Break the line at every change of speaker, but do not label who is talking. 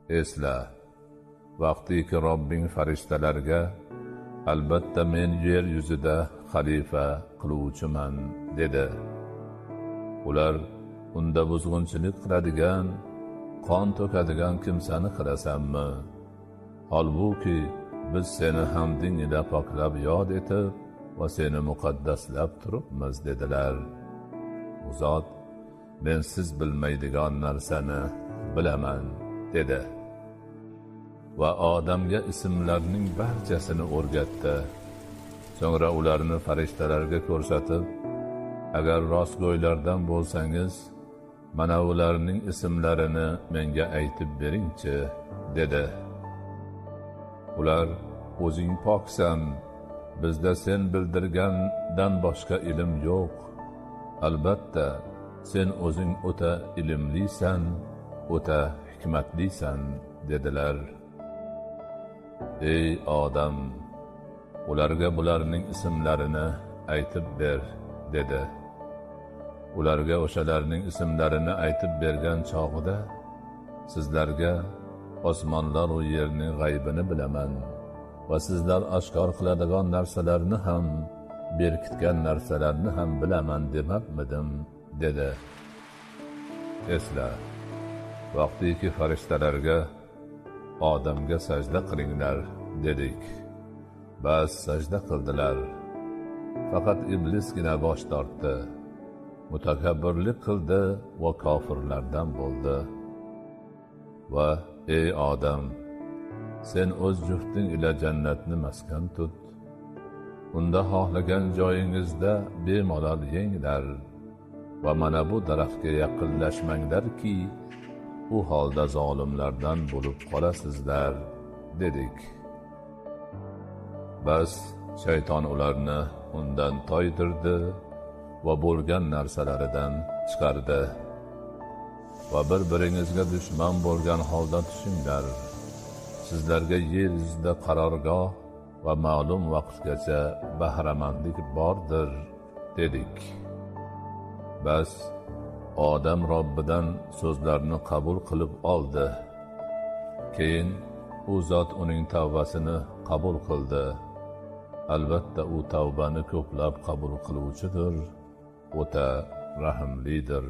Esla, vaqtiki Robbing farishtalarga albatta men yer yuzida xalifa qiluvchiman dedi. Ular unda buzg'unchilik qiladigan, qon to'kadigan kimsani qilasanmi? Holbuki biz seni hamding ila poklab yod etib va seni muqaddaslab turibmiz dedilar. U zot men siz bilmaydigan narsani bilaman dedi. Va odamga ismlarning barchasini o'rgatdi. So'ngra ularni farishtalarga ko'rsatib, agar rostgo'ylardan bo'lsangiz, mana ularning ismlarini menga aytib beringchi, dedi. Ular, o'zing poksan, bizda sen bildirgandan boshqa ilm yo'q. Albatta, sen o'zing o'ta ilmlisan, o'ta hikmatlisan, dedilar. Ey odam, ularga bularning ismlarini aytib ber, dedi. Ularga o'shalarning ismlarini aytib bergan chog'ida, sizlarga osmonlar va yerning g'aybini bilaman va sizlar oshkor qiladigan narsalarni ham, berkitgan narsalarni ham bilaman demabmidim, dedi. Esla, vaqtiki farishtalarga odamga sajda qilinglar dedik. Bas sajda qildilar. Faqat iblisgina bosh tortdi. Mutakabbirlik qildi va kofirlardan bo'ldi. Va ey odam, sen o'z jufting ila jannatni maskan tut. Unda xohlagan joyingizda bemalol yenglar va mana bu daraxtga yaqinlashmanglarki, u holda zolimlardan bo'lib qolasizlar, dedik. Bas shayton ularni undan toydirdi va bo'lgan narsalaridan chiqardi. Va bir-biringizga dushman bo'lgan holda tushinglar. Sizlarga yer yuzida qarorgoh va ma'lum vaqtgacha bahramandlik bordir, dedik. Bas odam Robbidan so'zlarni qabul qilib oldi. Keyin u zot uning tavbasini qabul qildi. Albatta u tavbani ko'plab qabul qiluvchidir, o'ta rahimlidir.